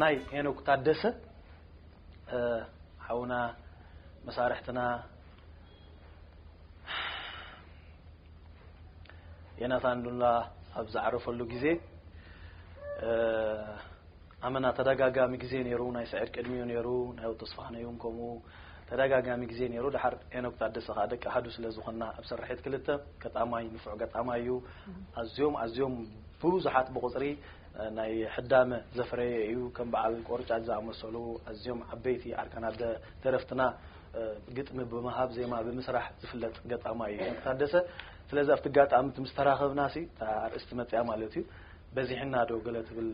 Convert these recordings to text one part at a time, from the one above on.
ናይ ሄኖክ ታደሰ፣ እ፣ ሓውና መሳርሕትና ዮናታን ዱላ ኣብ ዝዓረፈሉ ግዜ፣ እ፣ ኣመና ተደጋጋሚ ግዜ ነይሩ፣ ናይ ስዒድ ቅድሚኡ ነይሩ፣ ናይ ተስፋሁነይ እውን ከምኡ ተደጋጋሚ ግዜ ነይሩ። ድሓር ሄኖክ ታደሰ ከዓ ደቂ ኣሃዱ ስለ ዝኾንና ኣብ ስርሒት ክልተ ገጣማይ፣ ንፉዕ ገጣማይ እዩ። ኣዝዮም፣ ኣዝዮም ብዙሓት ብቑጽሪ፣ እ፣ ናይ ሕዳመ ዘፍረየ እዩ። ከም በዓል ቆርጫጭ ዝኣመሰሉ ኣዝዮም ዓበይቲ ኣርካናት ደ-፣ ደረፍትና፣ እ፣ ግጥሚ ብምሃብ ዜማ ብምስራሕ ዝፍለጥ ገጣማይ እዩ ሄኖክ ታደሰ። ስለዚ ኣብቲ ኣጋጣሚ ምስ ተራኸብና ሲ እታ ኣርእስቲ መጽያ ማለት እዩ። በዚሕና ዶ ገለ ትብል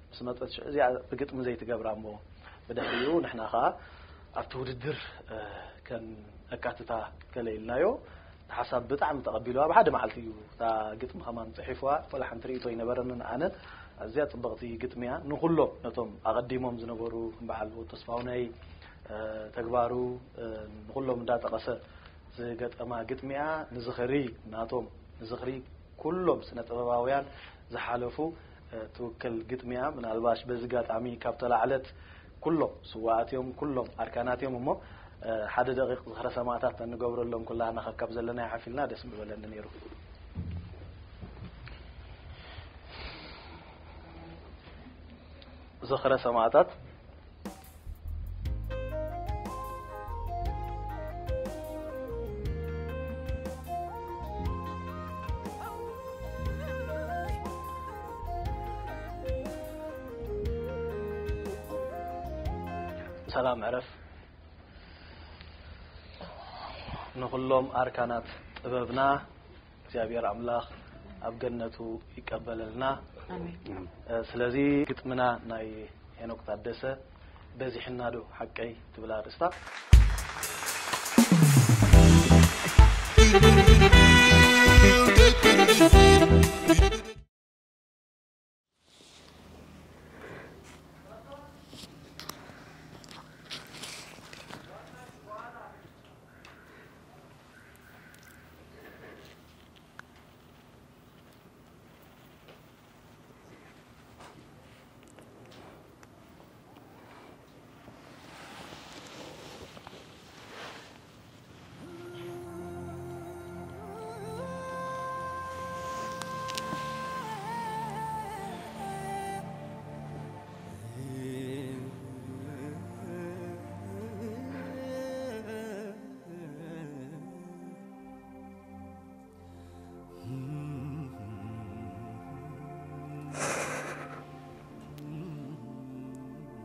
ምስ መጸት ሽዑ እዚኣ ብግጥሚ ዘይትገብራ እሞ ብድሕሪኡ ንሕና ኸኣ ኣብቲ ውድድር፣ እ፣ ከነካትታ ገለ ኢልናዮ። እቲ ሓሳብ ብጣዕሚ ተቐቢልዋ። ኣብ ሓደ መዓልቲ እዩ እታ ግጥሚ ከማን ጽሒፍዋ። ወላ ሓንቲ ርእይቶ ኣይነበረንን ኣነ። ኣዝያ ጽብቕቲ ግጥሚ እያ። ንኹሎም ነቶም ኣቐዲሞም ዝነበሩ በዓል ተስፋሁነይ፣ እ፣ ተግባሩ፣ እ፣ ንኹሎም እንዳጠቐሰ ዝገጠማ ግጥሚ እያ። ንዝኽሪ ናቶም፣ ንዝኽሪ ኩሎም ስነ ጥበባውያን ዝሓለፉ፣ እ፣ ትውክል ግጥሚ እያ። ምናልባሽ በዚ ኣጋጣሚ ካብ ተላዕለት ኩሎም ስዋኣት እዮም፣ ኩሎም ኣርካናት እዮም እሞ፣ እ፣ ሓደ ደቂቕ ዝኽረ ሰማእታት እንገብረሎም ኩላህና ካብ ዘለናዮ ሓፍ ኢልና ደስ ምበለኒ ነይሩ። ዝኽረ ሰማእታት። ሰላም ዕረፍ። ንኹሎም ኣርካናት ጥበብና እግዚኣብሔር ኣምላኽ ኣብ ገነቱ ይቀበለልና። ኣሜን። እ፣ ስለዚ ግጥምና ናይ ሄኖክ ታደሰ በዚሕና ዶ ሓቀይ ትብል ኣርእስታ።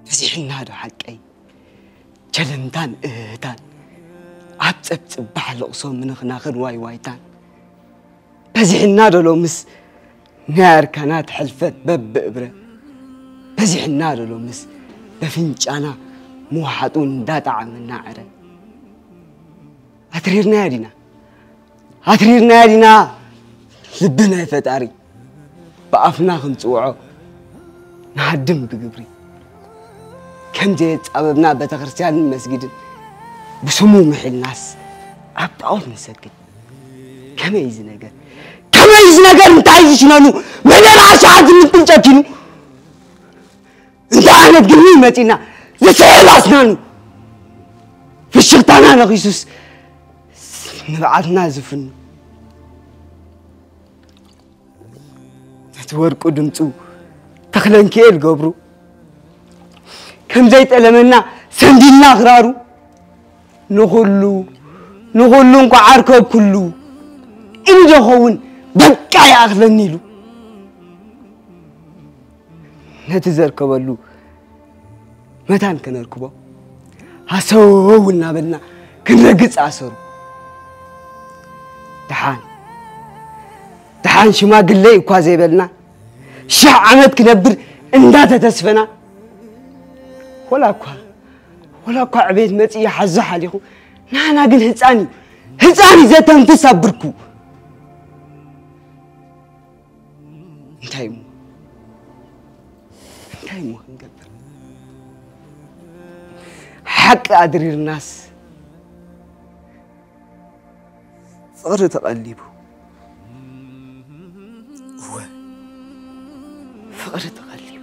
በዚሕና ዶ ሓቀይ? ቸለምታን እህህታን፣ ኣብ ጸብጽባሕ ልቕሶ ምንኽናኽን ዋይዋይታን። በዚሕና ዶ ሎምስ ናይ ኣርካናት ሕልፈት በብእብረ? በዚሕና ዶ ሎምስ በፍንጫና ምውሓጡ እንዳጠዓመና ዕረ? ኣትሪርናዮ ዲና? ኣትሪርናዮ ዲና? ልቢ ናይ ፈጣሪ ብኣፍና ክንጽውዖ ንሃድም ብግብሪ። ከም ዘየጻበብና ቤተክርስትያንን መስጊድን ብስሙ ምሒልናስ ኣብ ጣዖት ንሰግድ። ከመይ እዚ ነገር? ከመይ እዚ ነገር? እንታይ ዝሽነኑ? መደብ ኣሽሓት ዝምጥን ጨኪኑ? እንታይ ዓይነት ግርሚ መጺና ዝስዕል ኣስናኑ? ፍሽኽታና ነኺሱስ ንብዓትና ዝፍኑ። ነቲ ወርቁ ድምጹ ተኽለንክኤል ገብሩ ከም ዘይጠለመና ሰንዲልና ክራሩ። ንኹሉ፣ ንኹሉ እንኳዕ ዓርከብ ኩሉ ኢሉ ዶ ኸውን በቃ ይኣኽለኒ ኢሉ። ነቲ ዘርከበሉ መታን ከነርክቦ ሃሰው እናበልና ክንረግጽ ኣሰሩ። ደሓን፣ ደሓን ሽማግለ እኳ ዘይበልና ሽሕ ዓመት ክነብር እንዳተተስፈና፣ ወላ እኳ፣ ወላ እኳ ዕቤት መጺኡ ሓዞ ሓሊኹ፣ ንዓና ግን ህጻን እዩ፣ ህጻን እዩ ዘተንፍስ ኣብ ብርኩ። እንታይ እሞ፣ እንታይ እሞ ክንገብር? ሓቂ ኣድሪርናስ ፍቕሪ ተቐሊቡ። እወ፣ ፍቕሪ ተቐሊቡ።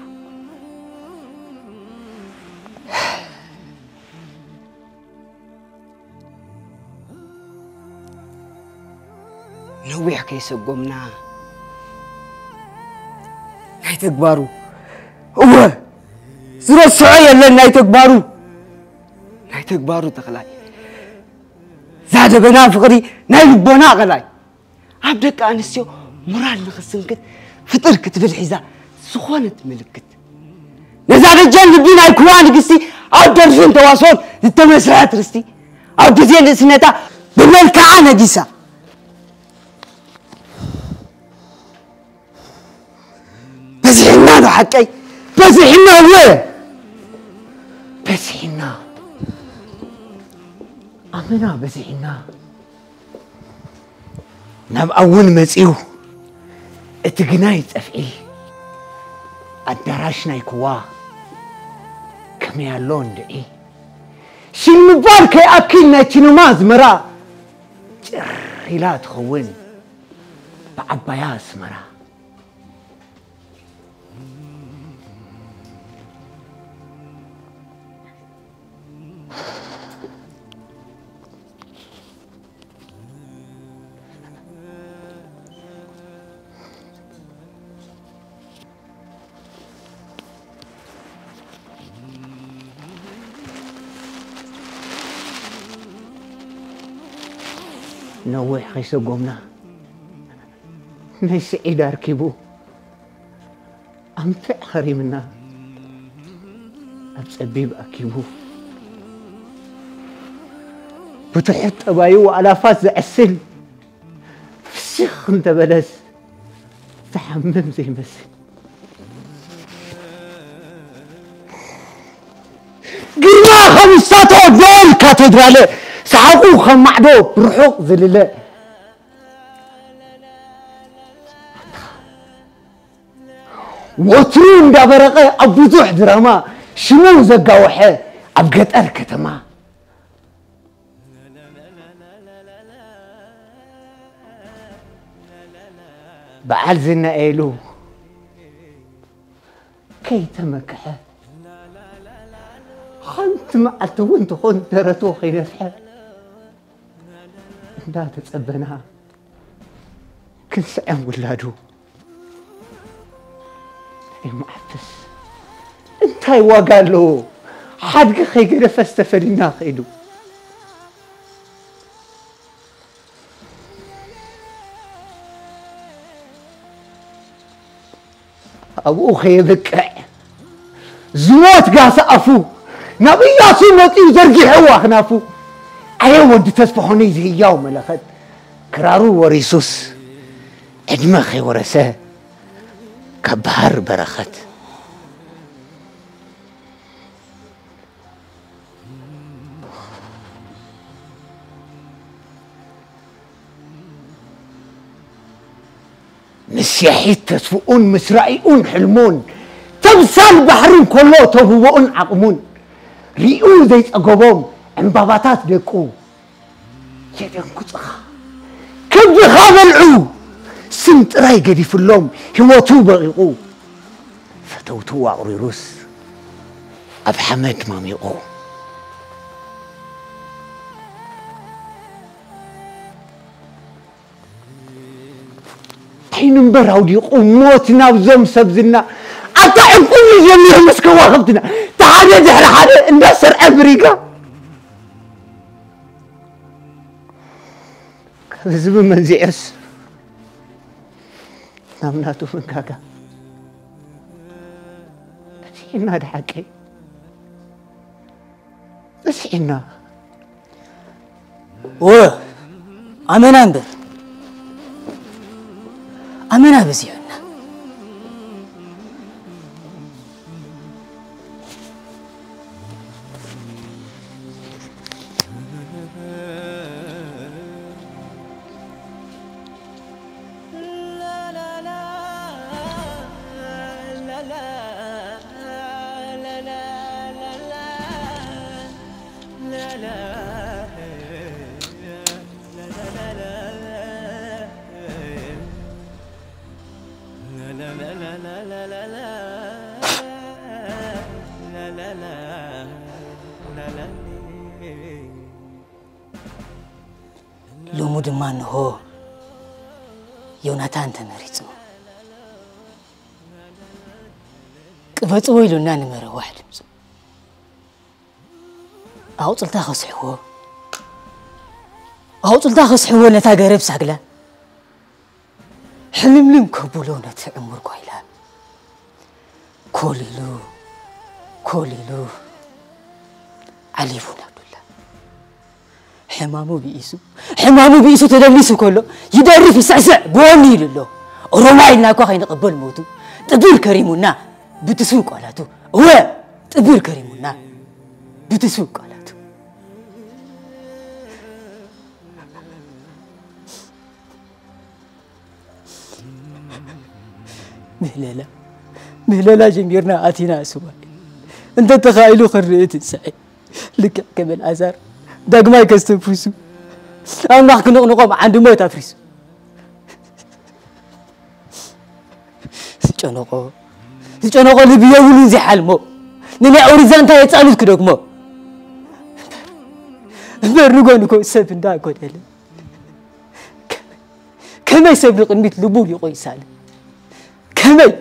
ነዊሕ ከይሰጎምና ናይ ተግባሩ፣ እወ፣ ዝረስዖ የለን ናይ ተግባሩ፣ ናይ ተግባሩ ተኽላይ። ዛደበና ፍቕሪ ናይ ልቦና ቐላይ። ኣብ ደቂ ኣንስትዮ ሞራል ንኽስንክት ፍጥር ክትብል ሒዛ ዝኾነት ምልክት። ነዛ ደጀን ልቢ ናይ ኩዋ ንግስቲ ኣብ ደርፍን ተዋስኦን ዝተመስረሐት ርስቲ ኣብ ግዜ ንእስነታ ብመልክዓ ነጊሳ። በዚሕና ዶ ሓቀይ? በዚሕና እወ! በዚሕና። ኣመና በዚሕና። ናብኣ እውን መጺኡ እቲ ግናይ ጸፍዒ ኣዳራሽ ናይ ኩዋ ከመይ ኣሎ እንድዒ። ሽል ምባል ከይኣክል ናይ ቺኖማ ኣዝመራ ጭር ኢላ ትኸውን ብዓባያ ኣስመራ። ነዊሕ ከይሰጎምና ናይ ስዒድ ኣርኪቡ ኣንፍዕ ኸሪምና ኣብ ጸቢብ ኣኪቡ ብትሑት ጠባዩ ኣላፋት ዘዕስል ፍስኽ እንተበለስ ዝሓምም ዘይመስል። ግርማ ከም እሳተ ኦድበል ካቴድራለ፣ ሰሓቑ ከም ማዕዶ ብርሑቕ ዝልለ። ወትሩ እንዳበረቐ ኣብ ብዙሕ ድራማ ሽሙ ዘጋወሐ ኣብ ገጠር ከተማ። በዓል ዝና ኢሉ ከይተመክሐ ሓንቲ መዓልቲ እውን ትኾን ደረቱ ከይነፍሐ እንዳተጸበና ክንስዐም ውላዱ። ናይ መዓፍስ እንታይ ዋጋ ኣለዎ? ሓድጊ ከይገደፈስ ተፈሊና ከይዱ። ኣብኡ ከየብቅዕ ዝሞት ጋሳ ኣፉ ናብ እያሱ መጺኡ ዘርጊሕዎ ኣኽናፉ። ኣየ ወዲ ተስፋ ኾነይ ዝህያው መለኸት ክራሩ ወሪሱስ ዕድመ ከይወረሰ ካብ በሃር በረኸት። ምስ ያሒት ተስፍኡን ምስ ራእይኡን ሕልሙን ተምሳል ባሕሪ እንከሎ ተውህቦኡን ዓቕሙን ሪኡ ዘይጸገቦም ዕምባባታት ደቁ የደንጉጽኻ። ከብድኻ በልዑ ስም ጥራይ ገዲፍሎም ህይወቱ በቒቑ ፈተውቱ ኣቑሪሩስ ኣብ ሓመድ ማሚቑ። ዓይኑ እምበር ኣውዲቑ ሞት ናብዞም ሰብ ዝና። ኣታ ዕቁብ እዩ ጀሚሩ ምስ ከዋኽብትና እቲ ሓደ ድሕሪ ሓደ እንዳሰርዐ ብሪጋ ካብ ህዝቢ መንዚዑስ ናብ ናቱ መንጋጋ። በዚሕና ድሓቂ በዚሕና። ወ ኣመና እምበር ኣመና በዚሑና። ሎሚ ድማ እንሆ ዮናታን ተመሪጹ። ቅበጽዎ ኢሉና ንመረዋሕ ድምጹ። ኣቑጽልታ ከስሕዎ፣ ኣቑጽልታ ከስሕዎ ነታ ገረብ ሳግላ። ሕልምልም ከብሎ ነቲ ዕሙር ጓይላ። ኮሊሉ፣ ኮሊሉ፣ ዓሊቡ ናብ ዱላ። ሕማሙ ብኢሱ፣ ሕማሙ ብኢሱ ተደሊሱ ከሎ፣ ይደርፍ ይስዕስዕ ብወኒ ኢሉ ኣሎ። ኦሮማይ ኢልና እኳ ከይንቕበል ሞቱ፣ ጥብል ከሪሙና ብትስው ቃላቱ። እወ፣ ጥብል ከሪሙና ብትስው ቃላቱ። ምህለላ፣ ምህለላ ጀሚርና ኣቲና እሱባይ። እንተ ተኻኢሉ ክንርኢ ትንሳኤ። ልክዕ ከም ኣልኣዛር ዳግማይ ከስተንፍሱ። ኣምላኽ ክንቕንቖም ዓንዲ ሞት ኣፍሪሱ። ዝጨነቖ፣ ዝጨነቖ ልቢ የብሉን ዘይሓልሞ። ንናይ ኦሪት ዛንታ የጻሉት ክደግሞ። እምበር ንጎ ንጎ ሰብ እንዳጎደለ። ከመይ፣ ከመይ ሰብ ንቕድሚት ልቡ ሊቆ ይሳለ? ከመይ? ከመይ?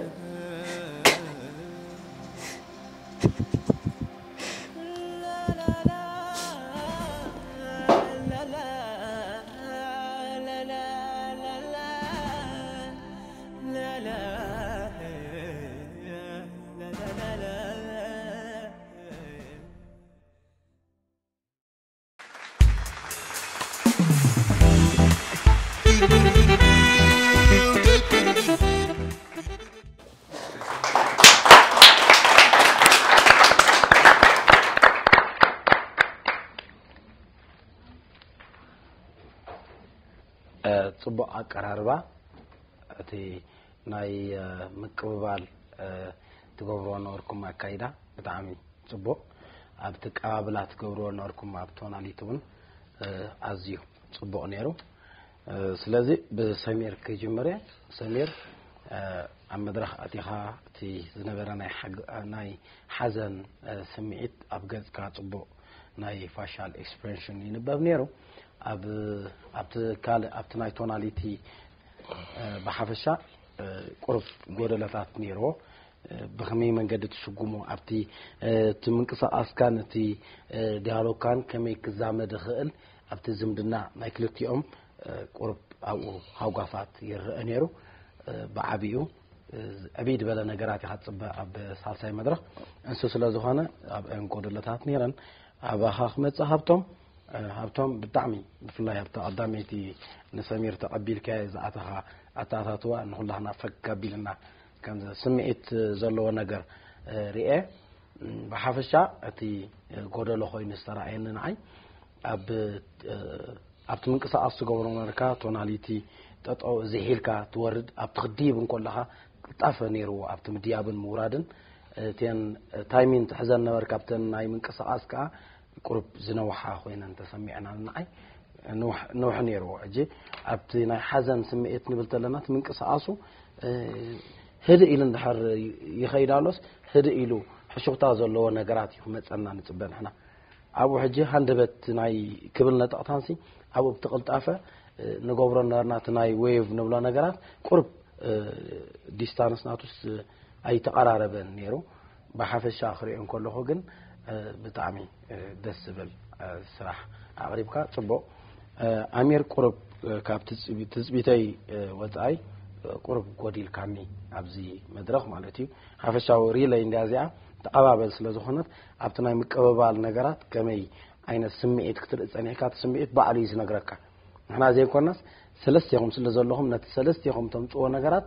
እ፣ ጽቡቕ ኣቀራርባ። እቲ ናይ፣ እ፣ ምቅብባል፣ እ፣ ትገብርዎ ነበርኩም ኣካይዳ ብጣዕሚ ጽቡቕ። ኣብቲ ኣቀባብላ ትገብርዎ ነበርኩም ኣብ ቶናሊቲ እውን፣ እ፣ ኣዝዩ ጽቡቕ ነይሩ። እ፣ ስለዚ ብሰሚር ክጅምር እየ። ሰሚር፣ እ፣ ኣብ መድረኽ ኣቲኻ እቲ ዝነበረ ናይ ሓግ-፣ ናይ ሓዘን፣ እ፣ ስምዒት ኣብ ገጽካ ጽቡቕ ናይ ፋሻል ኤክስፕሬሽን ይንበብ ነይሩ። ኣብ፣ ኣብቲ ካልእ፣ ኣብቲ ናይ ቶናሊቲ፣ እ፣ ብሓፈሻ፣ እ፣ ቁሩብ ጎደለታት ነይርዎ። እ፣ ብኸመይ መንገዲ ትስጉሞ? ኣብቲ፣ እ፣ እቲ ምንቅስቓስካን እቲ፣ እ፣ ዲያሎግካን ከመይ ክዛመድ ይኽእል? ኣብቲ ዝምድና ናይ ክልቲኦም፣ እ፣ ቁሩብ ኣብኡ ሃጓፋት ይረአ ነይሩ። እ፣ ብዓቢኡ፣ እ፣ ዕብይ ዝበለ ነገራት ኢኻ ትጽበ ኣብ ሳልሳይ መድረኽ። እንሱ ስለ ዝኾነ ኣብአን ጎደለታት ነይረን። ኣባኻ ክመጽእ ሃብቶም፣ እ፣ ሃብቶም ብጣዕሚ ብፍላይ ኣብታ ቀዳመይቲ ንሰሚር ተቐቢልካዮ ዝኣተኻ ኣተኣታትዋ ንኹላህና ፈግ ኣቢልና ከም ስምዒት ዘለዎ ነገር፣ እ፣ ርኤ። እም፣ ብሓፈሻ እቲ፣ እ፣ ጎደሎ ኮይኑ ዝተረኣየኒ ንዓይ ኣብ፣ እ፣ ኣብቲ ምንቅስቓስ ትገብሮ ነበርካ ቶናሊቲ ጠጠው ዝሒልካ ትወርድ ኣብቲ ክድይብ እንከለኻ ቅልጣፈ ነይርዎ ኣብቲ ምድያብን ምውራድን። እተን ታይሚን ትሕዘን ነበርካ ኣብተን ናይ ምንቅስቓስ ከኣ ቁሩብ ዝነውሓ ኮይነን ተሰሚዐና ንዓይ። ንውሕ-፣ ንውሕ ነይርዎ። ሕጂ ኣብቲ ናይ ሓዘን ስምዒት ንብል ተለና እቲ ምንቅስቓሱ፣ እ፣ ህድእ ኢሉ እንድሕር ይኸይድ ኣሎስ ህድእ ኢሉ ሕሹኽታ ዘለዎ ነገራት እዩ ክመጸና ንጽበ ንሕና። ኣብኡ ሕጂ ሃንደበት ናይ ክብል ነጠቕታንሲ ኣብኡ ብቲ ቅልጣፈ፣ እ፣ ንገብሮ ነበርና እቲ ናይ ዌቭ ንብሎ ነገራት ቁሩብ፣ እ፣ ዲስታንስ ናቱስ፣ እ፣ ኣይተቐራረበን ነይሩ። ብሓፈሻ ክሪኦ እንከለኹ ግን፣ እ፣ ብጣዕሚ፣ እ፣ ደስ ዝብል፣ እ፣ ስራሕ ኣቕሪብካ። ጽቡቕ። እ፣ ኣሚር ቁሩብ፣ እ፣ ካብ ትጽቢ-፣ ትጽቢተይ፣ እ፣ ወጻኢ፣ እ፣ ቁሩብ ጎዲልካኒ ኣብዚ መድረኽ ማለት እዩ። ሓፈሻዊ ሪለይ እንድያ እዚኣ ተቐባበል ስለ ዝኾነት ኣብቲ ናይ ምቅብባል ነገራት ከመይ ዓይነት ስምዒት ክትርኢ ጸኒሕካ፣ እቲ ስምዒት ባዕሉ እዩ ዝነግረካ። ንሕና ዘይኮናስ ሰለስቴኹም ስለ ዘለኹም ነቲ ሰለስቴኹም ተምጽዎ ነገራት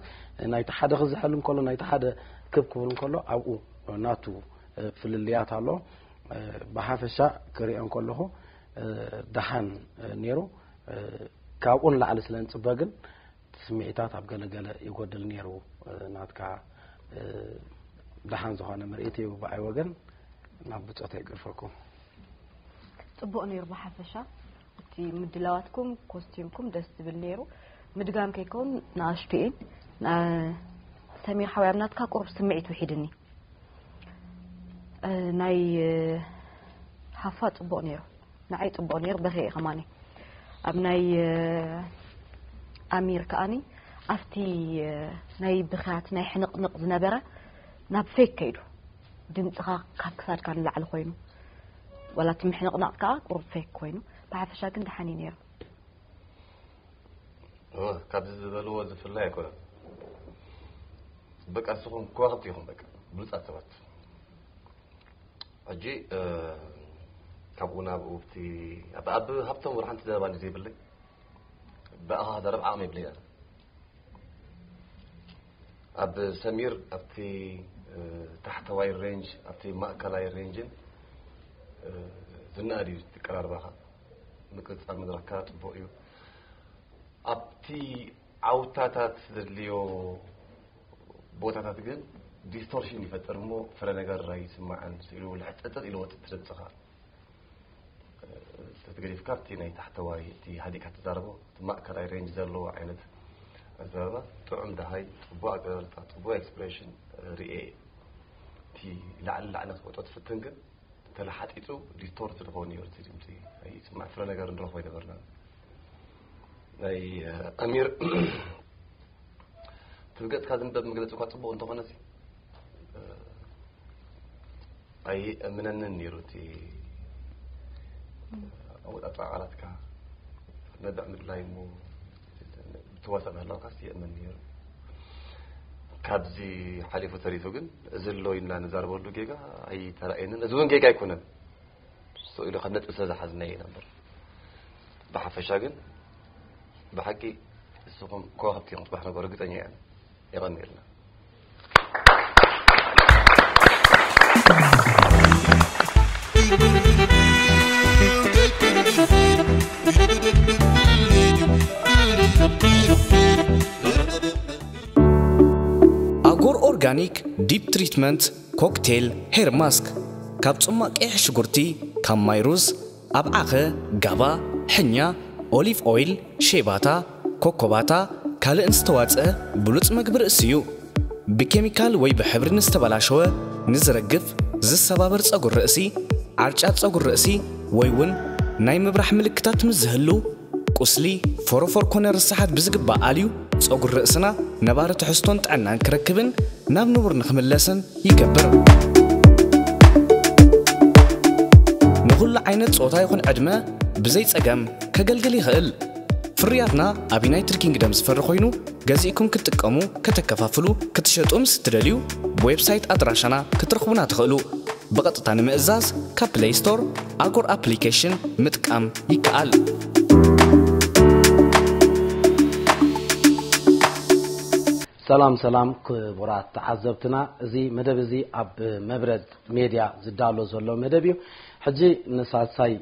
ናይቲ ሓደ ክዝሐል እንከሎ ናይቲ ሓደ ክብ ክብል እንከሎ ኣብኡ ናቱ፣ እ፣ ፍልልያት ኣሎ። እ፣ ብሓፈሻ ክሪኦ እንከለኹ፣ እ፣ ደሓን፣ እ፣ ነይሩ። እ፣ ካብኡ ንላዕሊ ስለ ንጽበ ግን ስምዒታት ኣብ ገለገለ ይጎድል ነይሩ። እ፣ ናትካ፣ እ፣ ደሓን ዝኾነ ምርኢት እዩ ብዓይ ወገን ናብ ብጾት የግርፈኩም። ጽቡቕ ነይሩ ብሓፈሻ። እቲ ምድላዋትኩም ኮስቲምኩም ደስ ዝብል ነይሩ። ምድጋም ከይከውን ንኣሽቱ እየን። ና-፣ ሰሚር ሓወይ ኣብ ናትካ ቁሩብ ስምዒት ውሒድኒ። እ፣ ናይ፣ እ፣ ሃፋ ጽቡቕ ነይሩ። ንዓይ ጽቡቕ ነይሩ፣ በኺ እየ ከማኒ። ኣብ ናይ፣ እ፣ ኣሚር ከኣኒ ኣብቲ ናይ ብኽያት ናይ ሕንቕንቕ ዝነበረ ናብ ፌክ ከይዱ፣ ድምፅኻ ካብ ክሳድካ ንላዕሊ ኮይኑ፣ ዋላ እቲ ምሕንቕናቕ ከዓ ቁሩብ ፌክ ኮይኑ፣ ብሓፈሻ ግን ደሓን እዩ ነይሩ። ካብዚ ዝበልዎ ዝፍላይ ኣይኮነን። በቃ ንስኹም ከዋኽብቲ ኢኹም፣ በቃ ብሉፃት ሰባት። ሕጂ ካብኡ ናብኡ ኣብቲ ኣብ ሃብቶም ወላ ሓንቲ ዘረባ እንዲ ዘይብለይ፣ ብኣኻ ዘረብ ዓቕሚ የብለይ ኣነ። ኣብ ሰሚር ኣብቲ ታሕተዋይ ሬንጅ ኣብቲ ማእከላይ ሬንጅን ዝናኣድ እዩ ትቀራርባኻ። ምቅጻል መድረኽካ ጽቡቕ እዩ። ኣብቲ ዓውታታት ዘድልዮ ቦታታት ግን ዲስቶርሽን ይፈጥር እሞ ፍረ ነገር ኣይስማዕን። ስኢሉ ልሕጥጥጥ ኢሉ ወጥት ትደብፅኻ። ተትገዲፍካ ኣብቲ ናይ ታሕተዋይ እቲ ሃዲእካ ትዛረቦ እቲ ማእከላይ ሬንጅ ዘለዎ ዓይነት ኣዛረባ ጥዑም ደሃይ፣ ፅቡቅ ኣገላልፃ፣ ፅቡቅ ኤክስፕሬሽን ርኤ። እቲ ላዕሊ ላዕሊ ክትወጦ ትፍትን ግን ተለሓጢጡ ዲስቶርት ዝኸውን እዩ እቲ ድምፂ። ኣይስማዕ ፍረ ነገር ንረኽቦ ይነበርና። ናይ ኣሚር ትብገፅካ ዝንበብ መግለፂ እኳ ፅቡቅ እንተኾነ ኣይእምነንን ነይሩ እቲ ኣወጣጣ ቃላትካ። ነብዕ ምድላይ እሞ ብትዋሳእ ምህላውካስ የእመን ነይሩ። ካብዚ ሓሊፉ ተሪፉ ግን እዚ ኣሎ ኢልና ንዛረበሉ ጌጋ ኣይተራእየንን። እዚ እውን ጌጋ ኣይኮነን። ስቕ ኢሉ ካብ ነጥቢ ስለ ዝሓዝናዮ ኢና እምበር። ብሓፈሻ ግን ብሓቂ ንስኹም ከዋኽብቲ ኢኹም ጽባሕ ነገሩ ርግጸኛ እየ። የቐንየልና። ኣጎር ኦርጋኒክ ዲፕ ትሪትመንት ኮክቴል ሄር ማስክ ካብ ጽማቕ ቀይሕ ሽጉርቲ፣ ካብ ማይ ሩዝ፣ ኣብዓኸ፣ ጋባ፣ ሕኛ፣ ኦሊቭ ኦይል፣ ሼባታ፣ ኮኮባታ ካልእን ዝተዋጽአ ብሉጽ መግቢ ርእሲ እዩ። ብኬሚካል ወይ ብሕብሪ ንዝተበላሸወ፣ ንዝረግፍ፣ ዝሰባበር ጸጉሪ ርእሲ፣ ዓርጫ ጸጉሪ ርእሲ ወይ እውን ናይ ምብራሕ ምልክታት ምስ ዝህሉ፣ ቁስሊ፣ ፎሮፎር ኮነ ርሳሓት ብዝግባእ ኣልዩ ጸጉሪ ርእስና ነባሪ ትሕዝቶን ጥዕናን ክረክብን ናብ ንቡር ንኽምለስን ይገብር። ንኹሉ ዓይነት ጾታ ይኹን ዕድመ ብዘይ ጸገም ከገልግል ይኽእል። ፍርያትና ኣብ ዩናይትድ ኪንግደም ዝፈሪ ኮይኑ ገዚእኩም ክትጥቀሙ፣ ከተከፋፍሉ፣ ክትሸጡ ምስ እትደልዩ ብዌብሳይት ኣድራሻና ክትረኽቡና ትኽእሉ። ብቐጥታ ንምእዛዝ ካብ ፕለይ ስቶር ኣጎር ኣፕሊኬሽን ምጥቃም ይከኣል። ሰላም ሰላም ክቡራት ተዓዘብትና፣ እዚ መደብ እዚ ኣብ መብረድ ሜድያ ዝዳሎ ዘሎ መደብ እዩ። ሕጂ ንሳልሳይ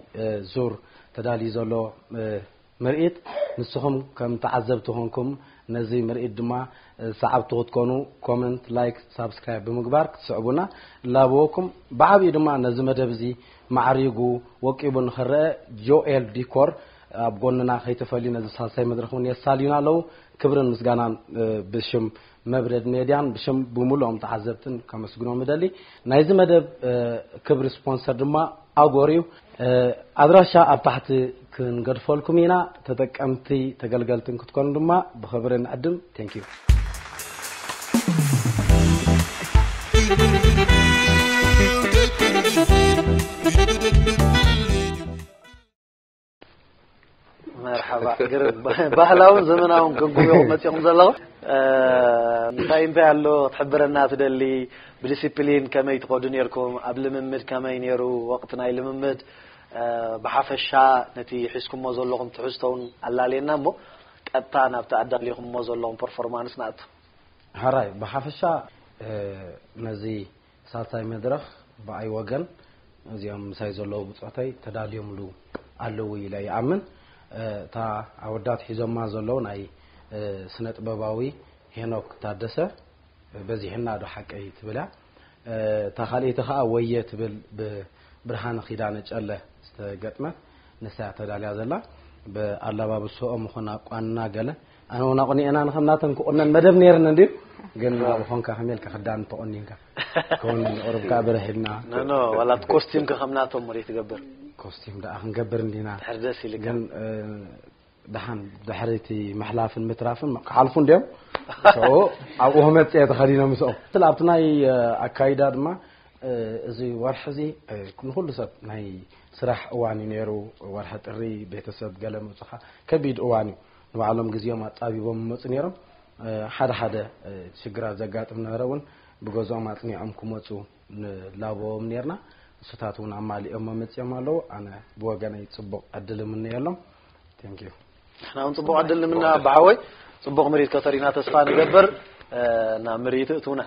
ዙር ተዳልዩ ዘሎ ምርኢት ንስኹም ከም ተዓዘብቲ ኮንኩም ነዚ ምርኢት ድማ ሰዓብቲ ክትኮኑ ኮመንት፣ ላይክ፣ ሳብስክራይብ ብምግባር ክትስዕቡና እላበወኩም። ብዓብዩ ድማ ነዚ መደብ እዚ ማዕሪጉ ወቂቡ ንኽረአ ጆኤል ዲኮር ኣብ ጎንና ከይተፈልዩ ነዚ ሳልሳይ መድረኽ እውን የሳልዩና ኣለዉ። ክብርን ምስጋናን ብሽም መብረድ ሜድያን ብሽም ብምሉኦም ተዓዘብትን ከመስግኖም እደሊ። ናይዚ መደብ ክብሪ ስፖንሰር ድማ ኣጎር እዩ። ኣድራሻ ኣብ ታሕቲ ክንገድፈልኩም ኢና። ተጠቀምቲ ተገልገልትን ክትኮኑ ድማ ብኽብሪ ንዕድም። Thank you። መርሓባ ግርም። ባህላውን ዘመናውን ገንጉቦ መፂኹም ዘለኹም እንታይ እንታይ ኣሎ ክትሕብረና ትደሊ? ብዲሲፕሊን ከመይ ትኸዱ ነርኩም? ኣብ ልምምድ ከመይ ነይሩ ወቕቲ ናይ ልምምድ? ብሓፈሻ ነቲ ሒዝኩሞ ዘለኹም ትሕዝቶ እውን ኣላልየና እሞ ቀጥታ ናብቲ ኣዳሊኹሞ ዘለኹም ፐርፎርማንስ ንኣቱ። ሕራይ ብሓፈሻ ነዚ ሳልሳይ መድረኽ ብኣይ ወገን እዚኦም ምሳይ ዘለዉ ብጾተይ ተዳልዮምሉ ኣለዉ ኢለ ይኣምን። እታ ኣወዳት ሒዞማ ዘለዉ ናይ ስነ ጥበባዊ ሄኖክ ታደሰ በዚሕና ዶ ሓቀይ ትብል እያ። እታ ካልኣይቲ ከኣ ወየ ትብል ብብርሃነ ኪዳነ ጨለ ዝተገጥመት ንሳ እያ ተዳልያ ዘላ። ብኣለባብስኦም ይኹን ኣቋንና ገለ ኣነ እውን ኣቑኒኤና ንኸም ናተን ክቑነን መደብ ነይርኒ እንድዩ። ግን ኣብኡ ኾንካ ከመይ ኢልካ ክዳን ተቖኒንካ ክኸውን ቁሩብ ከኣ ብርህ ኢልና። ኖ ኖ ዋላ እቲ ኮስቲም ከ ከም ናቶም ወደ ትገብር። ኮስቲም ደኣ ክንገብር እንዲና። ድሕር ደስ ኢልካ። ግን ደሓን ድሕሪ እቲ ምሕላፍን ምትራፍን ክሓልፉ እንድዮም። ኣብኡ መፅአ ተኸዲኖ ምስኦም ስለ ኣብቲ ናይ ኣካይዳ ድማ እዚ ወርሒ እዚ ንኩሉ ሰብ ናይ ስራሕ እዋን እዩ ነይሩ። ወርሒ ጥሪ ቤተሰብ ገለ ምብፅኻ ከቢድ እዋን እዩ። ንባዕሎም ግዜኦም ኣፃቢቦም ይመፁ ነይሮም። ሓደ ሓደ ሽግራት ዘጋጥም ነበረ እውን ብገዝኦም ኣፅኒዖም ክመፁ ንላበዎም ነርና። እሱታት እውን ኣማሊኦም መመፅኦም ኣለዉ። ኣነ ብወገነይ ፅቡቕ ዕድል እምነየሎም። ንሕና እውን ፅቡቕ ዕድል ንምና ብሓወይ። ፅቡቕ ምሪት ከተሪና ተስፋ ንገብር። ናብ ምሪት እትውና።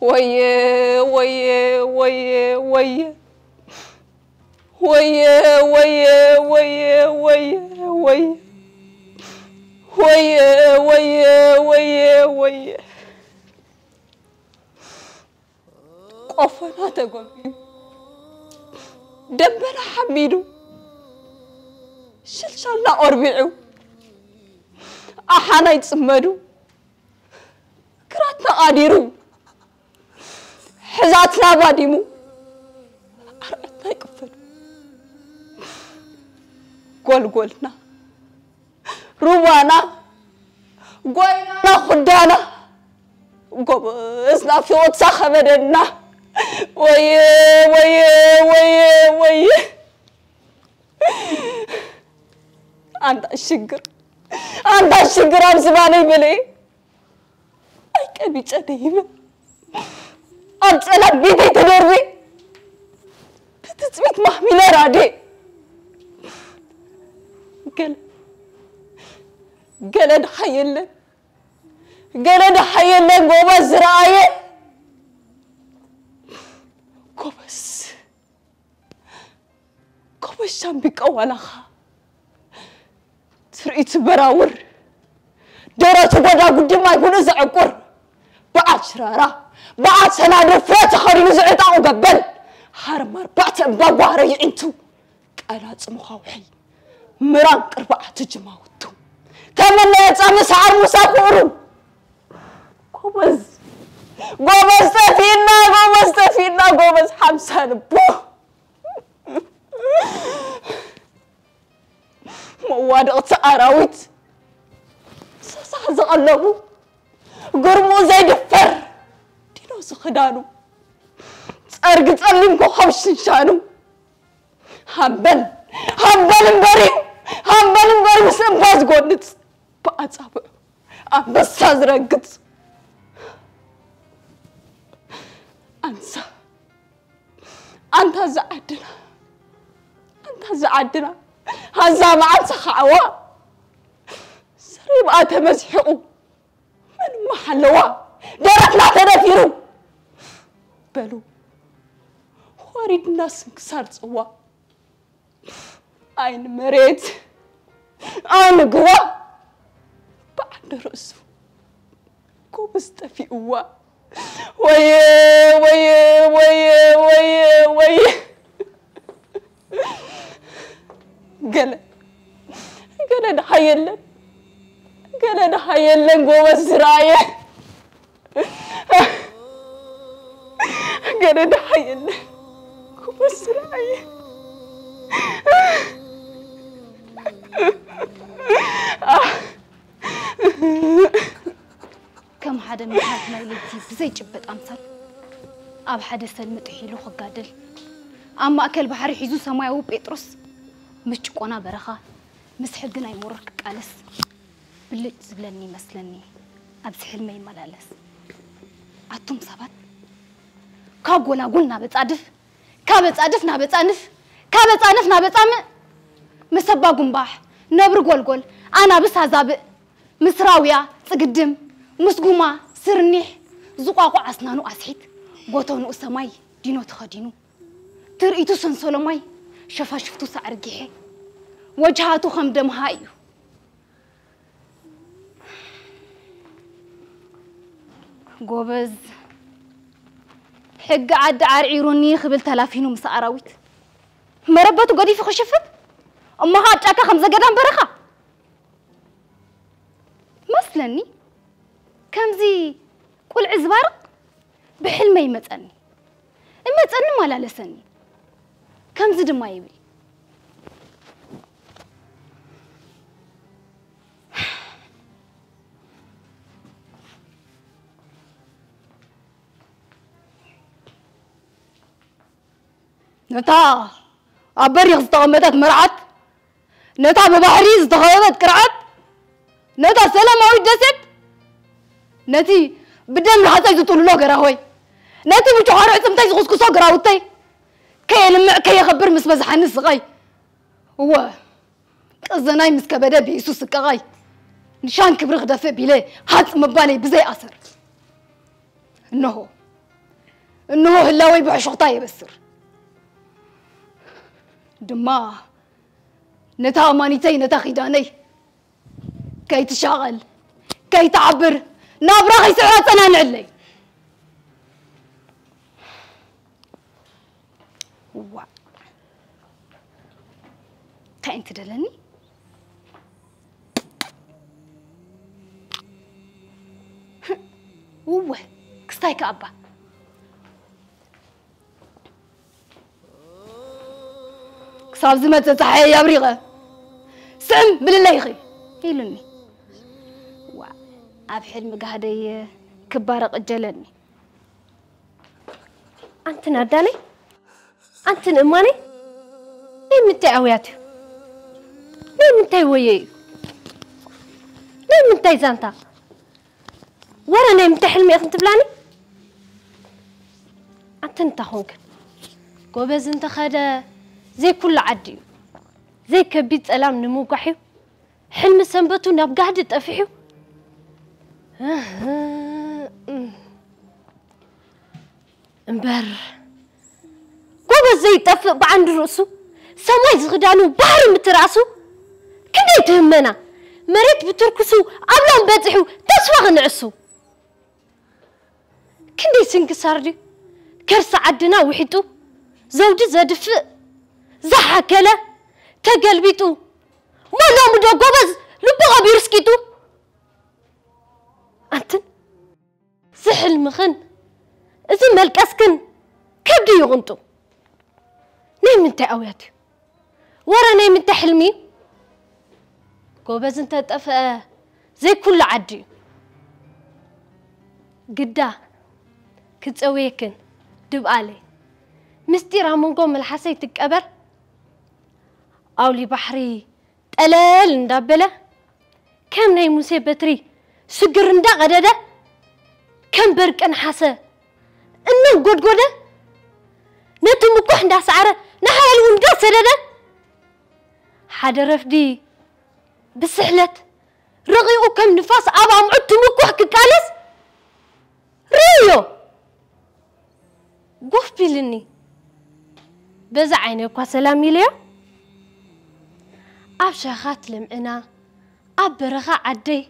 ወየ ወየ ወየ ወየ ወየ ወየ ወየ ወየ ወየ ወየ ወየ ወየ ወየ ቆፎና ተጎልቢቡ ደንበና ሓሚዱ ሽልሻልና ቆርቢዑ ኣሓና ይፅመዱ ግራትና ቃዲሩ ሕዛትና ባዲሙ ኣርዕትና ይቅፈዱ ጎልጎልና ሩባና ጎይናና ኩዳና ጎበዝ ናፊቆትሳ ከበደና ወየ ወየ ወየ ወየ ኣንታ ሽግር ኣንታ ሽግር ኣብ ዝባነይ በለየ ኣይቀቢጸ ደይበ ኣብ ጸላም ቤተይ ተደርቤ ብትጽቢት ማህሚለ ራዴ ገለ ገለ ድሓ የለን ገለ ድሓ የለን ጎበዝ ዝረኣየ ጎበዝ ጎበዝ ሻምቢቆ ዋላኻ ትርኢቱ በራውር ደረቱ ጎዳጉዲ ማይ ጉንኡ ዘዕቁር በዓል ሽራራ በዓል ሰናድር ፍረ ተኸዲኑ ዝዕጣቑ ገበል ሃርም ኣርባዕተ እምባ ጓህረ ይዒንቱ ቀላጽሙ ኻውሒ ምራን ቅርባዓቱ ጅማውቱ ተመለየ ጻሚ ሰዓር ሙሳ ክእሩ ጎበዝ ጎበዝ ጠፊእና ጎበዝ ጠፊእና ጎበዝ ሓምሳ ልቡ መዋድቕቲ ኣራዊት ሰሳሕ ዝቐለቡ ግርምኡ ዘይድፈር ዲኖ ዝኽዳኑ ጸርጊ ጸሊም ኮኸብ ሽንሻኑ ሃምበል ሃምበል እምበሪ ሃምበል እምበሪ ምስ እምባ ዝጎንጽ ብኣጻብዑ ኣንበሳ ዝረግጽ ኣንሳ ኣንታ ዝዓድና ኣንታ ዝዓድና ሃዛ መዓልቲ ኸዓዋ ሰሪብኣ ተመስሒቑ መን እሞ ሓለዋ ደረትና ተደፊሩ በሉ ወሪድና ስንክሳር ጽዋ ዓይኒ መሬት ዓይኒ ግዋ ብዓንዲ ርእሱ ጎበዝ ጠፊእዋ ወየ ወየ ወየ ወየ ወየ ገለ ገለ ድሓ የለን ገለ ድሓ የለን ጎበዝ ዝረኣየ ገለ ድሓ የለን ጎበዝ ዝረኣየ ከም ሓደ መሓት ናይ ለይቲ ብዘይጭበጥ ኣምሳል ኣብ ሓደ ሰልሚ ጥሒሉ ክጋደል ኣብ ማእከል ባሕሪ ሒዙ ሰማያዊ ጴጥሮስ ምስ ጭቆና በረኻ ምስ ሕጊ ናይ መሮር ክቃለስ ብልጭ ዝብለኒ ይመስለኒ ኣብዚ ሕልመይ ይመላለስ ኣቱም ሰባት ካብ ጎላጉል ናብ ኣጻድፍ ካብ ኣጻድፍ ናብ ኣጻንፍ ካብ ኣጻንፍ ናብ ኣጻምእ ምስ ኣባ ጉንባሕ ነብሪ ጎልጎል ኣናብስ ኣዛብእ ምስ ራውያ ጽግድም ምስ ጉማ ስርኒሕ ዝቋቑ ዓስናኑ ኣስሒት ጎተንኡ ሰማይ ዲኖ ተኸዲኑ ትርኢቱ ሰንሰሎ ማይ ሸፋሽፍቱ ሳዕሪ ጊሐ ወጅሃቱ ከም ደምሃ እዩ ጎበዝ ሕጊ ዓዲ ዓርዒሩኒ ክብል ተላፊኑ ምስ ኣራዊት መረበቱ ገዲፉ ክሽፍት እሞ ከዓ ጫካ ከም ዘገዳም በረኻ መስለኒ ከምዚ ቁልዒ ዝባርቕ ብሕልመ ይመጸኒ፣ እመጸኒ፣ መላለሰኒ። ከምዚ ድማ ይብል። ነታ ኣብ በሪኽ ዝተቐመጠት መርዓት፣ ነታ ብባሕሪ ዝተኸበበት ቅርዓት፣ ነታ ሰላማዊት ደሴት፣ ነቲ ብደም ርሃጸይ ዝጥልሎ ገራሆይ፣ ነቲ ብጭዃሮ ዕጽምተይ ዝኹስኩሶ ግራውተይ፣ ከየልምዕ ከየኸብር ምስ በዝሓኒ ስቓይ፣ እወ፣ ቀዘናይ ምስ ከበደ ብኢሱ ስቀቓይ፣ ንሻን ክብሪ ክደፍእ ቢለ ሃጽ ምባለይ ብዘይ ኣሰር። እንሆ፣ እንሆ ህላወይ ብሕሹኽታ የበስር። ድማ ነታ ኣማኒተይ፣ ነታ ኺዳነይ፣ ከይትሻቐል፣ ከይትዓብር፣ ናብራ ከይስዕራ ጸናንዕለይ። ዋእ፣ እንታይ እንቲ ደለኒ? እወ፣ ክስታይ ከኣባ። ክሳብ ዝመጽእ ጸሓየይ ኣብሪቐ፣ ስዕም ብልለይ ኢኺ ኢሉኒ። ዋእ፣ ኣብ ሕልሚ ጋህደይ ክባረቕ እጀለኒ። ኣንትን ኣዳነይ፣ ኣንትን እማነይ፣ ናይ ምንታይ ኣውያት እዩ? ናይ ምንታይ ወየ እዩ? ናይ ምንታይ ዛንታ? ወረ ናይ ምንታይ ሕልሚ ኢኽን ትብላኒ? ኣንትን እንታ ኾንክን? ጎበዝ እንተኸደ ዘይኩሉ ዓዲ እዩ። ዘይከቢድ ጸላም ንምውጋሕ እዩ። ሕልሚ ሰንበቱ ናብ ጋህዲ ጠፊሑ። እህ፣ እም። እምበር፣ ጎበዝ ዘይጠፍእ ብዓንዲ ርእሱ፣ ሰማይ ዝኽዳኑ ባሕሪ ምትራእሱ፣ ክንደይ ትህመና፣ መሬት ብትርክሱ ኣብ ሎም በጺሑ ተስፋ ክንዕሱ። ክንደይ ስንክሳር ድዩ፣ ከርሲ ዓድና ውሒጡ፣ ዘውዲ ዘድፍእ፣ ዝሓከለ፣ ተገልቢጡ፣ ሞ ሎሚ ዶ ጎበዝ ልቡ ቀቢሩ ስቂጡ? ኣንትን፣ እዚ ሕልምኽን፣ እዚ መልቀስክን ከብዲ ይቕንጡ። ናይ ምንታይ ኣውያት እዩ? ወረ ናይ ምንታይ ሕልሚ እዩ? ጎበዝ እንተጠፍአ ዘይኩሉ ዓዲ እዩ። ግዳ ክጸውየክን ድብኣለይ፣ ምስጢር ኣብ መንጎ መልሓሰይ ትቀበር፣ ኣውሊ ባሕሪ ጠለል እንዳበለ፣ ከም ናይ ሙሴ በትሪ ስግር እንዳቐደደ፣ ከም በርቂ ነሓሰ እናንጎድጎደ፣ ነቲ ምኩሕ እንዳሰዓረ፣ ንሓያል እውን እንዳሰደደ፣ ሓደ ረፍዲ ብስሕለት ረቂቑ ከም ንፋስ ኣብ ኣምዑት ትምኩሕ ክቃለስ ርእዮ። ጎፍ ቢልኒ። በዛ ዓይነ እኳ ሰላም ኢለዮ። ኣብ ሸኻት ልምዕና፣ ኣብ በረኻ ዓደይ፣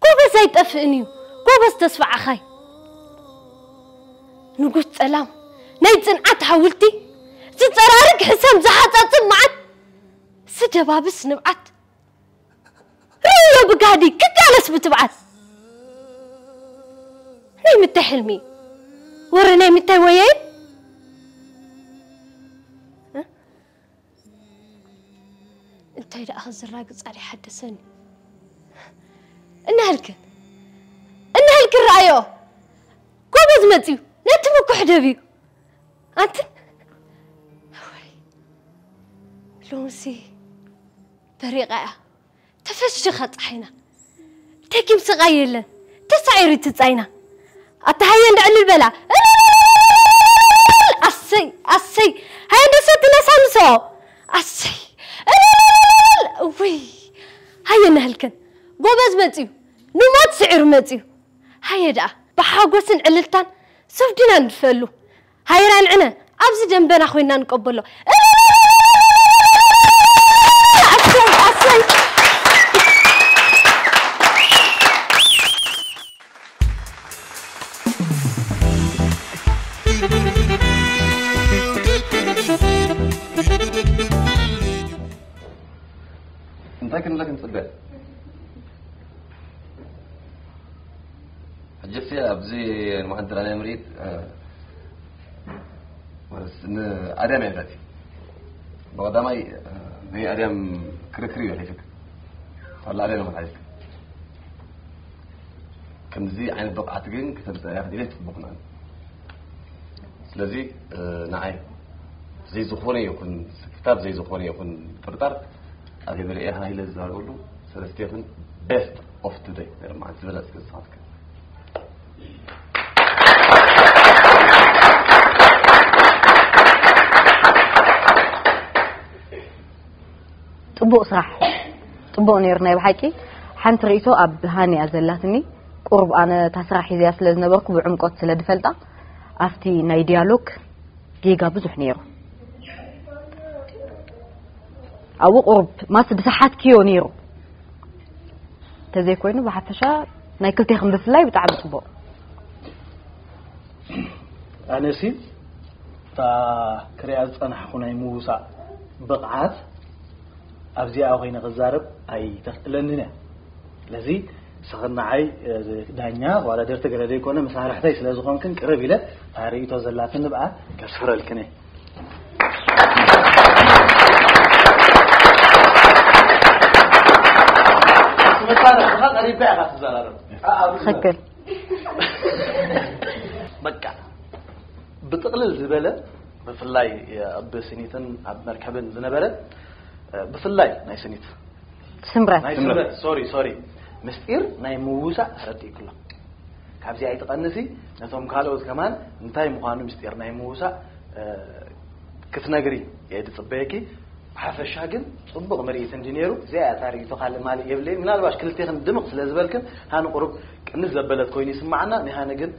ጎበዝ ኣይጠፍእን እዩ፣ ጎበዝ ተስፋ ዓኻይ። ንጉስ ጸላም፣ ናይ ጽንዓት ሃውልቲ፣ ዝጸራርግ ሕሰም፣ ዝሓጻጽብ መዓት፣ ዝደባብስ ንብዓት፣ ርእዮ ብጋህዲ ክቃለስ ብትብዓት። ናይ ምንታይ ሕልሚ? ወረ ናይ ምንታይ ወየ? እ? እንታይ ደኣ ክዝራግ ጻሪ ሓደሰኒ። እናህልክን፣ እናህልክን ረኣዮ። ጎበዝ መጽዩ፣ ነቲ ምኩሕ ደብዩ። ኣንትን፣ ወይ፣ ሎምሲ በሪቓ እያ። ተፈሽኻ ጸሓይና። ደጊም ስቓይ የለን። ተሳዒሩ እቲ ጻይና። ኣታ ሃየ እንዳ ዕልል በላ። ኣሰይ፣ ኣሰይ። ሃየ እንደ ሰቲ ነሳንሶ። ኣሰይ። እውይ። ሃየ እናህልከን። ጎበዝ መጽዩ። ንሞት ስዒሩ መጽዩ። ሃየ ደኣ። ብሓጎስን ዕልልታን ሶፍድና ንድፈሉ። ሃይራን ዕነ ኣብዚ ደንበና ኮይና ንቀበሎ። ኣሰይ፣ ኣሰይ። እንታይ ክንብለክ ንጽበ? ሕጂ ኣብዚ ንመሓንት ናይ ምርኢት ንኣድያም እየ ዛቲ ብቐዳማይ ናይ ኣድያም ክርክር እዩ ሒዝክ ታላ ኣድያም ማለት ከምዚ ዓይነት ብቕዓት ግን ክተምፅእ እያ ክድለ ትፅቡቕና ስለዚ ንዓይ ዘይዝኾነ ይኹን ስክፍታት ዘይዝኾነ ይኹን ጥርጣር ኣብ የበለ እያ ሃይለ ዝዛረበሉ ሰለስቴኹን best of today ማለት ዝበለፅ ክዝኻትከ ጽቡቕ ስራሕ ጽቡቕ ነይሩ ናይ ብሓቂ ሓንቲ ርእቶ ኣብ ሃንያ ዘላትኒ ቁሩብ ኣነ እታ ስራሕ ሒዝያ ስለ ዝነበርኩ ብዕምቆት ስለ ዝፈልጣ ኣብቲ ናይ ዲያሎግ ጌጋ ብዙሕ ነይሩ ኣብኡ ቁሩብ ማስ ብሰሓትክዮ ነይሩ ተዘይኮይኑ ብሓፈሻ ናይ ክልቴኽም ብፍላይ ብጣዕሚ ጽቡቕ ኣነሲ እታ ክሪኣ ዝጸናሕኩ ናይ ምውሳእ ብቕዓት ኣብዚኣ ኮይነ ክዛረብ ኣይተኽእለንን እያ ስለዚ ስኽን ንዓይ ዳኛ ዋላ ደርቲ ገለ ዘይኮነ መሳርሕተይ ስለ ዝኾንክን ቅርብ ኢለ እታ ርእይቶ ዘላትኒ ብኣ ከስፍረልክን እየ ትክክል በቃ ብጥቕልል ዝበለ ብፍላይ ኣብ ስኒትን ኣብ መርከብን ዝነበረ ብፍላይ ናይ ስኒት ስምረት ናይ ስምረት ሶሪ ሶሪ ምስጢር ናይ ምውሳእ ረዲእክሎ ካብዚ ኣይትቐንሲ ነቶም ካልኦት ከማን እንታይ ምዃኑ ምስጢር ናይ ምውሳእ ክትነግሪ እየ ዝፅበየኪ ብሓፈሻ ግን ፅቡቕ ምርኢት እንዲ ነይሩ እዚኣ እያ ታሪኢቶ ካልእ ማልእ የብለይ ምናልባሽ ክልቴኽን ድምቕ ስለ ዝበልክን ሃኒ ቁሩብ ቅንስ ዘበለት ኮይኑ ይስማዓና ናይ ሃኒ ግን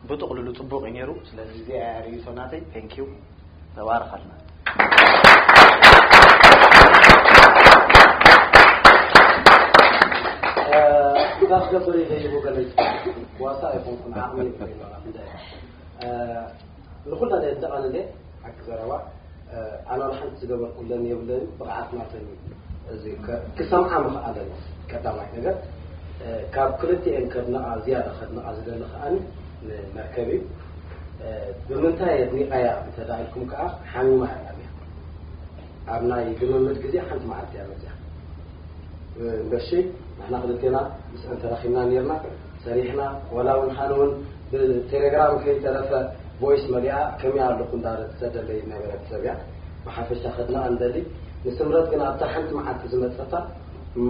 ብጥቕልሉ ፅቡቕ እዩ ነይሩ ስለዚ እዚኣ እያ ርእይቶ ናተይ thank you ተባረኻልና እዛ ክገብር ይደይቡ ገለ ዋሳ ኣይኮንኩን ዓቕሚ የብለይ ንኹልና ዘጠቓልለ ሓቂ ዘረባ ኣነ ወላ ሓንቲ ዝገበርኩለን የብለን ብቕዓት ናተን እዩ እዚ ክሰምዓ ምኽኣለን ቀዳማይ ነገር ካብ ክልቲኤን ከድንቓ ዝያዳ ከድንቓ ዝደሊ ከኣ ንመርከብ እዩ ብምንታይ ኣድኒቓያ እንተዳ ኢልኩም ከኣ ሓሚማ እያ ኣብያ ኣብ ናይ ልምምድ ግዜ ሓንቲ መዓልቲ እያ መፅያ እምበርሺ ንሕና ክልቴና ምስአን ተራኺብና ነርና ሰሪሕና ዋላ እውን ሓነ እውን ብቴሌግራም ከይተረፈ ቮይስ መሊኣ ከመይ ኣለኹ እንዳበለት ትሰደለይ ነበረት ሰብ እያ ብሓፈሻ ከድንቓ ንደሊ ንስምረት ግን ኣብታ ሓንቲ መዓልቲ ዝመፀታ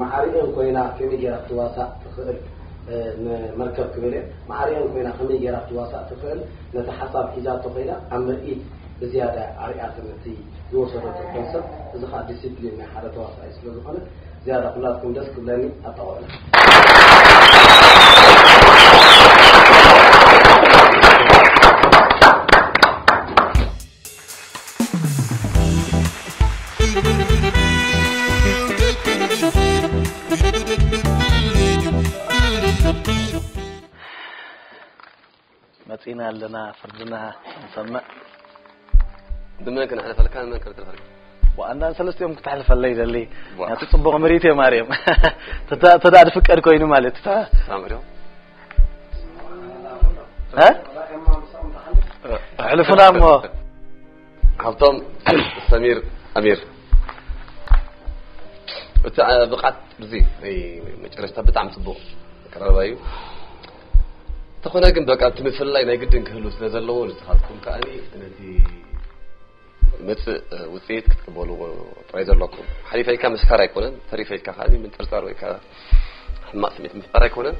ማዕሪኤን ኮይና ከመይ ገይራ ክትዋሳእ ትኽእል ንመርከብ ክብል እየ ማዕሪኤን ኮይና ከመይ ገይራ ክትዋሳእ ትኽእል ነቲ ሓሳብ ሒዛቶ ኮይና ኣብ ምርኢት ብዝያዳ ኣርኣያትነት ዝወሰደቶ ኮንሰፕት እዚ ከዓ ዲሲፕሊን ናይ ሓደ ተዋሳኣይ ስለ ዝኾነ ዝያዳ ኩላትኩም ደስ ክብለኒ ኣጠቓቕላ መጺና ኣለና ፍርድና ንሰምዕ ንመን ክነሕልፈልካ ንመን ከነትርፈልካ ዋንዳን ሰለስቲኦም ክተሕልፈለይ ደሊ ናቲ ጽቡቕ ምሪት እየ ማርያም ተዳ ድፍቀድ ኮይኑ ማለት እታ ሳምሪዮ ሕልፉና እሞ ሃብቶም ሰሚር ኣሚር እቲ ብቃት እዚ መጨረሽታ ብጣዕሚ ጽቡቕ ቀረባ እዩ ተኾነ ግን በቃ እቲ ምፍልላይ ናይ ግድን ክህሉ ስለ ዘለዎ ንስኻትኩም ከኣኒ ነቲ መፅእ ውፅኢት ክትቅበሉ ጥራይ ዘለኩም ሓሊፈ ኢልካ ምስካር ኣይኮነን ተሪፈ ኢልካ ከዓ ምንጥርጣር ወይ ከዓ ሕማቅ ስሜት ምፍጣር ኣይኮነን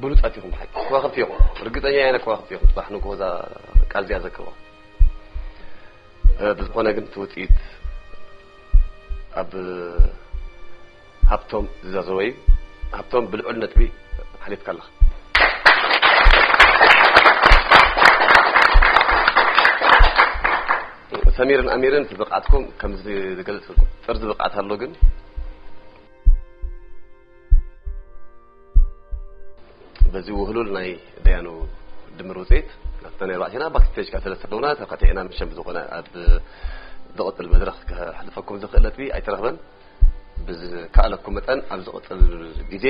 ብሉፃት ኢኹም ሓቂ ከዋክብቲ ኢኹም ርግፀኛ ያነ ከዋክብቲ ኢኹም ፅባሕ ንጎዛ ቃል እዚኣ ዘክርዋ ብዝኾነ ግን እቲ ውፅኢት ኣብ ሃብቶም ዝዛዘወ እዩ። ሃብቶም ብልዑል ነጥቢ ሓሊፍካ ኣለኻ። ሰሚርን ኣሚርን እቲ ብቕዓትኩም ከምዚ ዝገልጽልኩም ጥርዚ ብቕዓት ኣሎ ግን በዚ ውህሉል ናይ ደያኑ ድምር ውፅኢት ናብታ ናይ ባዕሲና ባክስቴጅ ካብ ሰለስተ ኣለውና ተካቲዕና ምሸም ዝኾነ ኣብ ዝቕፅል መድረኽ ከሕልፈኩም ዝኽእል ነጥቢ ኣይተረኽበን ብዝከኣለኩም መጠን ኣብ ዝቕፅል ግዜ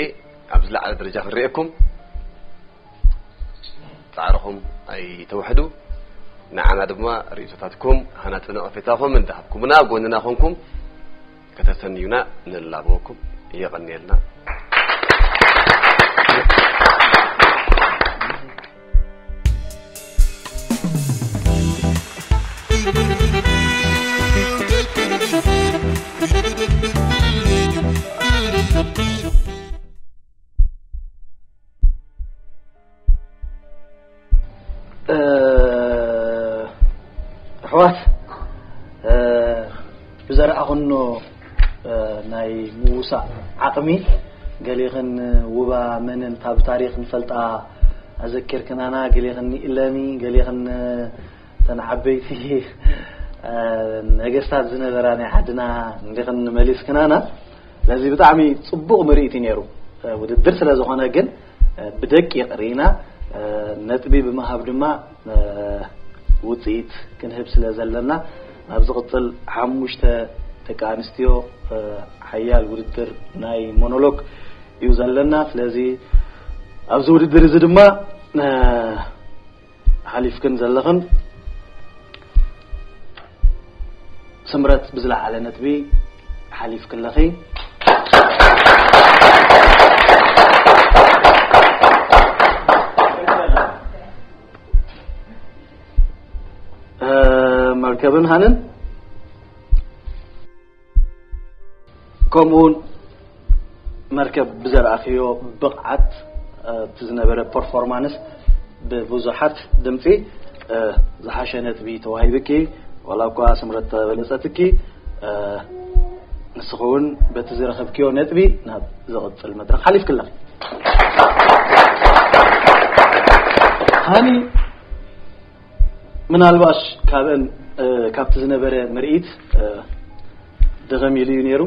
ኣብ ዝለዓለ ደረጃ ክንርእየኩም ጻዕርኹም ኣይተውሕዱ። ንዓና ድማ ርእይቶታትኩም፣ ሃናጺ ነቐፌታኹም እንዳሃብኩምና፣ ኣብ ጎንና ኮንኩም ከተሰንዩና ንላበወኩም። የቐንየልና። ኣሕዋት፣ ብዘርኣኹኖ ናይ ምውሳእ ዓቕሚ፣ ገሌኽን ውባ መንን ካብ ታሪኽ ንፈልጣ ኣዘኪርክናና፣ ገሌኽን ንኢለሚ፣ ገሌኽን እተን ዓበይቲ ነገስታት ዝነበራ ናይ ዓድና እንዲኽን መሊስክናና። ስለዚ ብጣዕሚ ጽቡቕ ምርኢት እዩ ነይሩ። ውድድር ስለ ዝኾነ ግን ብደቂቕ ርኢና፣ ነጥቢ ብምሃብ ድማ ውጽኢት ክንህብ ስለ ዘለና፣ ኣብ ዝቕጽል ሓሙሽተ ደቂ ኣንስትዮ ሓያል ውድድር ናይ ሞኖሎግ እዩ ዘለና። ስለዚ ኣብዚ ውድድር እዚ ድማ ሓሊፍክን ዘለኽን ስምረት ብዝለዓለ ነጥቢ ሓሊፍክለኺ። መርከብን ሃንን ከምኡውን መርከብ ብዘርኣኽዮ ብቕዓት፣ እቲ ዝነበረ ፐርፎርማንስ ብብዙሓት ድምፂ ዝሓሸ ነጥቢ ተዋሂብኪ። ዋላ እኳ ስምረት ተበለፀትኪ፣ ንስኺ እውን በቲ ዝረኸብክዮ ነጥቢ ናብ ዝቕፅል መድረኽ ሓሊፍክለኺ። ሃኒ ምናልባሽ ካብን ካብቲ ዝነበረ ምርኢት ድኸም ኢሉ እዩ ነይሩ።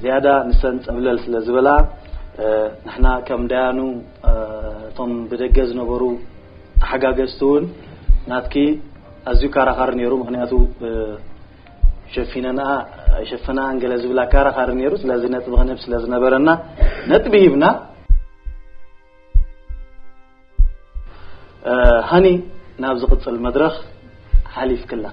ዝያዳ ንሰን ጸብለል ስለ ዝበላ፣ ንሕና ከም ዳያኑ፣ እቶም ብደገ ዝነበሩ ተሓጋገዝቲ እውን ናትኪ ኣዝዩ ካራኻሪ ነይሩ። ምኽንያቱ ሸፊነንኣ ኣይሸፈንኣን ገለ ዝብል ኣካራኻሪ ነይሩ። ስለዚ ነጥቢ ክንህብ ስለ ዝነበረና ነጥቢ ሂብና። ሃኒ ናብ ዝቕጽል መድረኽ ሓሊፍክላ።